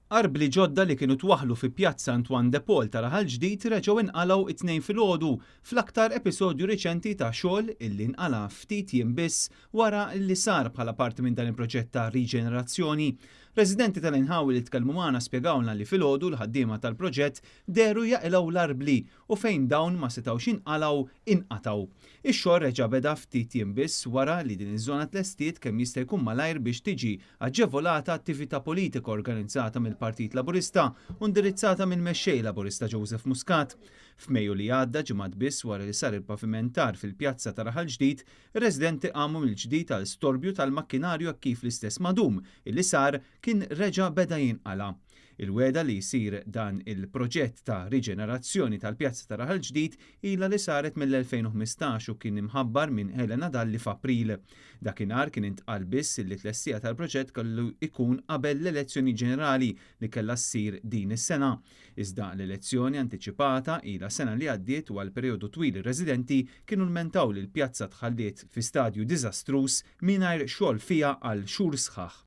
Arbli ġodda li kienu twaħħlu fi Pjazza Antoine de Paul ta' Raħal Ġdid reġgħu inqalgħu it-Tnejn filgħodu fl-aktar episodju riċenti ta' xogħol illi nqala' ftit jiem biss wara li sar bħala parti minn dan il-proġett ta' riġenerazzjoni. Residenti tal-inħawi li tkellmu magħna spjegawlna li filgħodu l-ħaddiema tal-proġett dehru jaqilgħu l-arbli u fejn dawn ma setgħux jinqalgħu inqatgħu. Ix-xogħol reġa' beda ftit jiem biss wara li din iż-żona tlestiet kemm jista' jkun malajr biex tiġi aġevolata attività politika organizzata mill-Partit Laburista u indirizzata mill-Mexxej Laburista Joseph Muscat. F'Mejju li għadda, ġimgħat biss wara li sar il-pavimentar fil-pjazza ta' Raħal Ġdid, ir-residenti qamu mill-ġdid għal storbju tal-makkinarju hekk kif l-istess madum illi sar kien reġa' beda jinqala'. Il-wegħda li jsir dan il-proġett ta' riġenerazzjoni tal-pjazza ta' Raħal Ġdid ilha li saret mill-2015 u kien imħabbar minn Helena Dalli f'April. Dakinhar kien intqal biss li t-tlestija tal-proġett kellu jkun qabel l-elezzjoni ġenerali li kellha ssir din is-sena. Iżda l-elezzjoni antiċipata ilha sena li għaddiet u għal perjodu twil ir-residenti kienu lmentaw li l-pjazza tħalliet fi stadju diżastruż mingħajr xogħol fiha għal xhur sħaħ.